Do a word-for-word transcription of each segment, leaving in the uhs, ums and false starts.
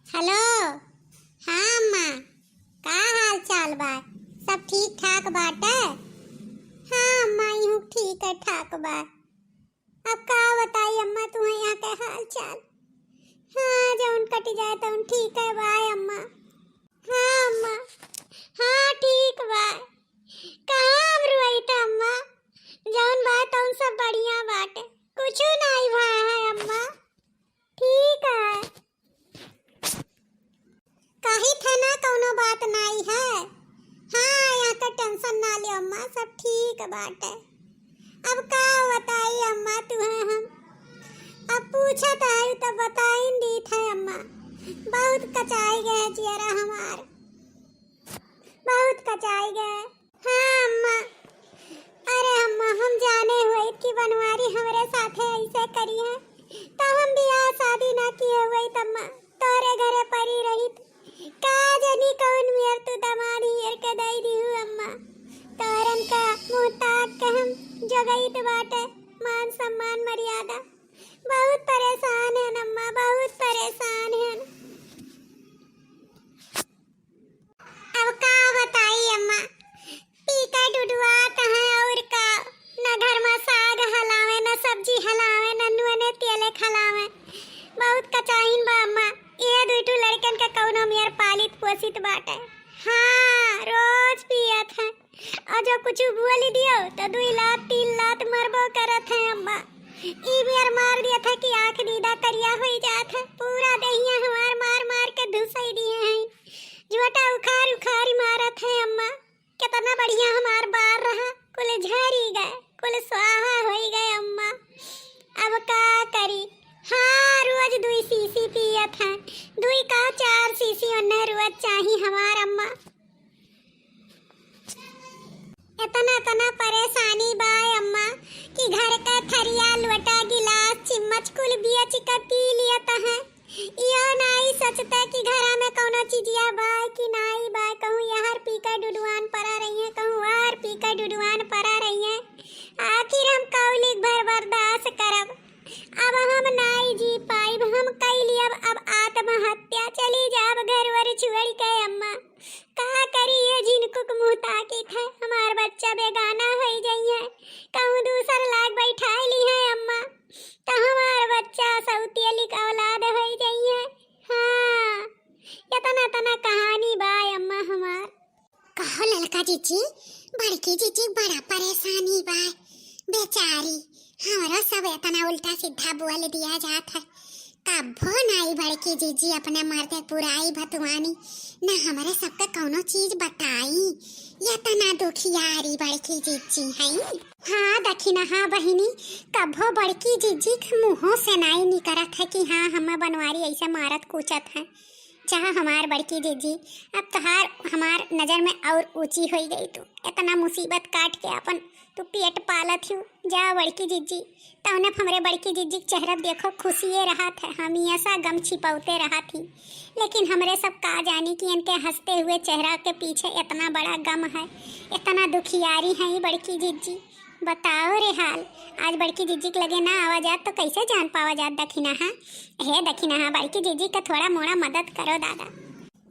हेलो। हाँ अम्मा, का हाल चाल बा? सब ठीक ठाक बाटे? हाँ अम्मा, इहूँ ठीक है, ठाक बा। अब का बताई अम्मा तुहैं यहाँ के हाल चाल? हाँ, जौन कटि जाए तौन ठीक है बाय अम्मा। हाँ अम्मा, हाँ ठीक बा। कहाँ हम रोइत अम्मा, जौन बा तौन सब बढ़िया बाटे, कुछु नाई भा है अम्मा, ठीक है। कही थे ना कौनो बात नाई है। हाँ, यहाँ के टेंशन ना लियो अम्मा, सब ठीक बाटे। अब का बताई अम्मा तुहैं हम, अब पूछत है तो बताइन दीत है अम्मा। बहुत कचाई गए जियरा हमार, बहुत कचाई गए। हाँ अम्मा, अरे अम्मा, हम जाने हुए कि बनवारी हमरे साथे ऐसे करी है, तो हम बियाह शादी ना किए हुए अम्मा, तोरे घरे परी रहित। का जानी कौन मेर तू दमाद हियर के दई दिहू अम्मा। तोरन का मुँह ताक के हम जोगइत बाटे मान सम्मान मर्यादा। बहुत परेशान है अम्मा, बहुत परेशान है। अब का बताई अम्मा, पी के डुडुआत है और का, न घर में साग हलावे, न सब्जी हलावे, न नूने तेले खलावे। बहुत कचाइन बा अम्मा, ये दुई ठो लड़कन के कौनो मेर पालित पोसित बाटे। हाँ, रोज पियत है। और जो कुछ बोल दियो तो दुई लात तीन लात मरबो करत है अम्मा। ई मेर मार दिया था कि आँख दीदा करिया होई जात है। पूरा देहिया हमार मार मार के धुसई दिए हैं। झोटा उखार उखार मारत है अम्मा। कितना बढ़िया हमार बार रहा, कुल झरी गए, कुल स्वाहा होई गए अम्मा। अब का करी? हाँ, रोज दुई शीशी पियत है, दुई का चार शीशी उन्हें रोज चाही हमार अम्मा। इतना, इतना परेशानी बा अम्मा कि घर का थरिया, लोटा, गिलास, चिम्मच कुल बियच के पी लियत है। इहो नाई सोचते कि घरा में कौनो चीजिया बा कि नाई बा, कहूँ यार पी के डुडुआन परा रही है, कहूँ यार पी के डुडुआन परा रही है। आखिर हम कौलिक भर बर्दाश्त करब? अब हम नाई जी पाइब, हम कई लियब अब आत्महत्या, चली जाब घर वर छोड़ के अम्मा। का करी ये झिनकुक मुँह ताकित है, हमार बच्चा बेगाना होई जइहैं, कहूँ दूसर लाग बैठाए लिहैं अम्मा, त हमार बच्चा सौतेली क औलाद होई जइहैं। हाँ, एतना एतना कहानी बा अम्मा हमार। कहो ललका जीजी, बड़की जीजी बड़ा परेशानी बा बेचारी, हमरो सब एतना उल्टा सीधा बोल दिया जात है। कब्बो नाई बड़की जीजी अपने मर्दे पुराई भतुआनी, न हमरे सबके कौनो चीज बताई। एतना दुखियारी बड़की जीजी हई। हाँ दखिनहा बहिनी, कब्बो बड़की जीजी के मुँहों से नाई निकरत है कि हाँ, हमें बनवारी ऐसे मारत कूचत है। जा हमार बड़की जीजी, अब तोहार हमार नजर में और ऊंची होई गई तू। एतना मुसीबत काट के अपन तू पेट पालत हू। जा बड़की जीजी, तौने हमरे बड़की जीजी के चेहरा देखो, खुशिये रहत है, हमेशा गम छिपौते रहत ही। लेकिन हमरे सब का जानी कि इनके हंसते हुए चेहरा के पीछे एतना बड़ा गम है, एतना दुखियारी है ई बड़की जीजी। बताओ रे हाल, आज बड़की जिज्जी के लगे ना आवा जात तो कैसे जान पावा जात दखिनहा? हे दखिनहा, बड़की जिज्जी का थोड़ा मोड़ा मदद करो दादा।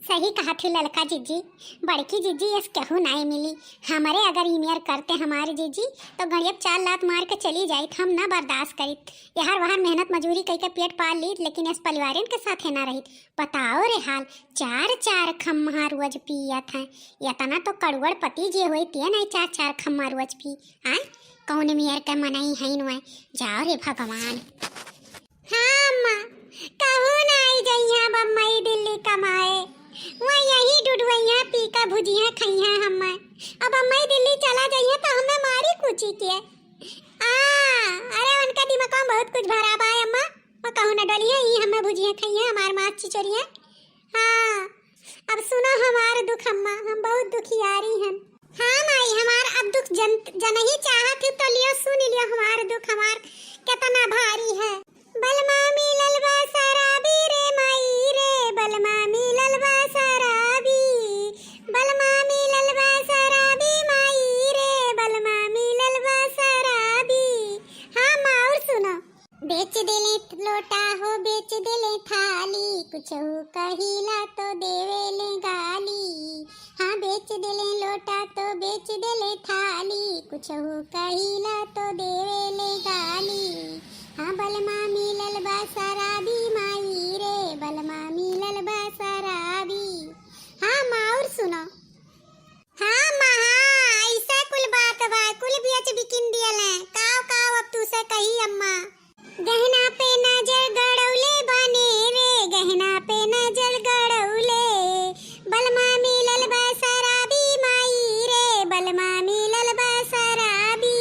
सही कहत ही ललका जिज्जी, बड़की जिज्जी यस केहू नाई मिली। हमरे अगर ई मेर करते हमारे जिज्जी तो गड़ियब चार लात मार के चली जाइत, हम ना बर्दाश्त करित। यहर वहर मेहनत मजूरी कई के पेट पाल लीत, लेकिन यस परिवारन के साथे ना रहित। बताओ रे हाल, चार चार खम्हा रोज पियत हैं। एतना तो करोड़पति जे होई ते नहीं चार चार खम्हा रोज पी। आय, कौन मेर के मनई हईन वै? जाओ रे भगवान। हाँ अम्मा, कहूँ ना आई जइहाँ बम्बई दिल्ली कमाए। वह यही डुडुआइहाँ पी का भुजिहाँ खइहाँ हम्मा। अब बम्बई दिल्ली चला जइहाँ तो हमें मारी कूची के। आ, अरे उनका दिमाग में बहुत कुछ भरा बा अम्मा। वो कहूँ ना डोलिए, ई हमें भुजिहाँ खइहाँ, हमार माँ चिचोरिहाँ। हाँ, अब सुनो हमार दुख अम्मा, हम बहुत दुखियारी हन। हाँ माई, हमार अब दुख जन, जनही चाहत ही तो लियो, सुन लियो हमार दुख, हमार कितना भारी है। बलमा मिलल बा शराबी रे माई रे, बलमा मिलल बा शराबी, बलमा मिलल बा शराबी माई रे, बलमा मिलल बा शराबी। हाँ माँ, और सुनो। बेच देले लोटा हो, बेच देले थाली, कुछ का कहिला तो देवेले गाली, हाँ, बेच देले लोटा तो बेच देले थाली, कुछहु कहिला तो देवेले गाली। हाँ, बलमा मिलल बा शराबी माई रे, बलमा मिलल बा शराबी। हाँ, माँ, और सुनो। हाँ, माँ, हाँ, ऐसा कुल बात बा, कुल बेच बिकिन दियल है। काव, काव, अब तू से कही अम्मा। गहना पे नजर गड़ौले बने रे, गहना पे नजर गड़ौले। बलमा मिलल बा शराबी माई रे, बलमा मिलल बा शराबी।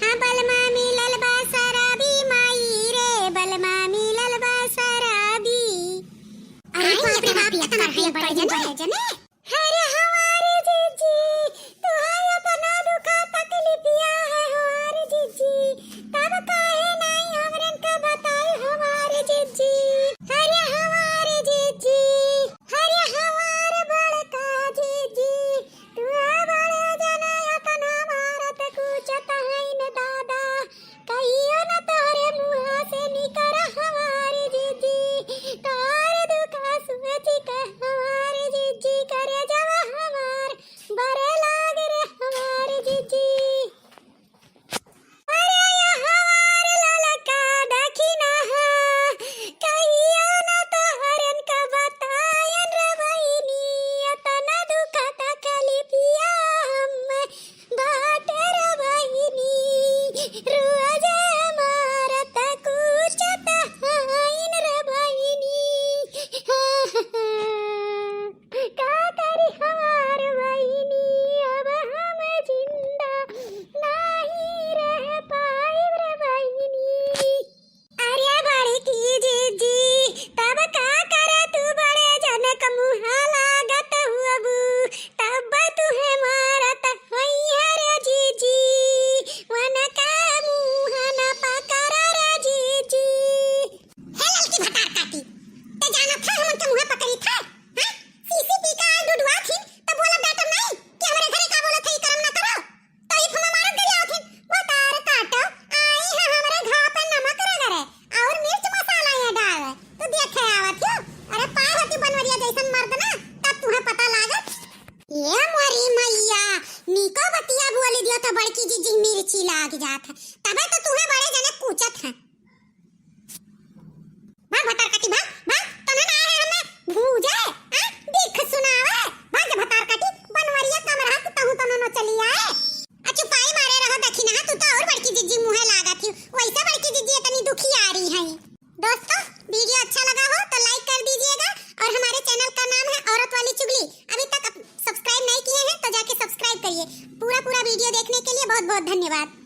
हाँ, बलमा मिलल बा शराबी माई रे, बलमा मिलल बा शराबी। अरे बाप रे बाप, इतना पियक्कड़ है बड़े जने। अरे हमारे जीजी, तू है अपना दुखा तकलीफिया है हमारे जीजी, तब काहे नाई हमरन का बताए हमारे जीजी। अरे हमारे जीजी, अरे हमारे बड़का जीजी, तू है बड़े जने, अतना मारत कूचत है न दादा, कहियो न तोहरे मुँहा से निकर हमार जीजी, तोहर दुखा सोच के हमार जीजी, करे जब हमार बरे लाग रे हमार जीजी। अरे ये हमार ललका दखिना, कहियो न तोहरन का बतायन रे बहिनी, अतना दुख तकलीफिया हम बाटे रे बहिनी, रोज मारत कूचत हाइन रे बहिनी। का करी हमार बहिनी, अब हम जिंदा नाही रह पाइब रे बहिनी। अरे बड़की जीजी, तब का करे तू बड़े जनक मुँहा लागत हुअबू, तब तुहे मारत होइहे रे जीजी, वनका मुँह न पकड़ रे जीजी। हे ललकी भतार काटी, ते जानत है हमन के मुँहे पकड़ी था? हाँ? सीसी पी का आए डुडुआ थी, तब बोलब डाटब नहीं कि हमरे घरे का बोलत है, ई करम ना करो। तो ई फुमा मारत गरियावत हिन, भतार काटो, आई है हमरे घाव पे नमक रगड़े, और मिर्च मसाला ये डाले। तू देखे आवत हो, अरे पाए होती बनवरिया जैसन मर्द ना, तब तुहे पता लागत। ये मोरी मैया, निको बतिया बोली दियो तो बड़की जीजी मिर्ची लाग जात है, तबे तो तुहे बड़े जने कूचत है। भाग भतार काटी, भाग, भाग, तोहन आए हैं हमें गूंजे, हाँ? दिख सुनावे, भाग भतार काटी, बनवरिया कम रहा कि तहु तोहन चली आए। आ चुपाई मारे रहो दखिना, तू तो और बड़की जिज्जी मुँहे लागत ही, वैसे बड़की जिज्जी इतनी दुखियारी है। दोस्तों, video अच्छा लगा हो तो like कर दीजिएगा और हमारे channel का नाम है औरत वाली चुगली। अभी तक आप subscribe नहीं किए हैं तो जाके subscribe करिए। पूरा पूरा video देखने के लिए बहुत बहुत धन्यवाद।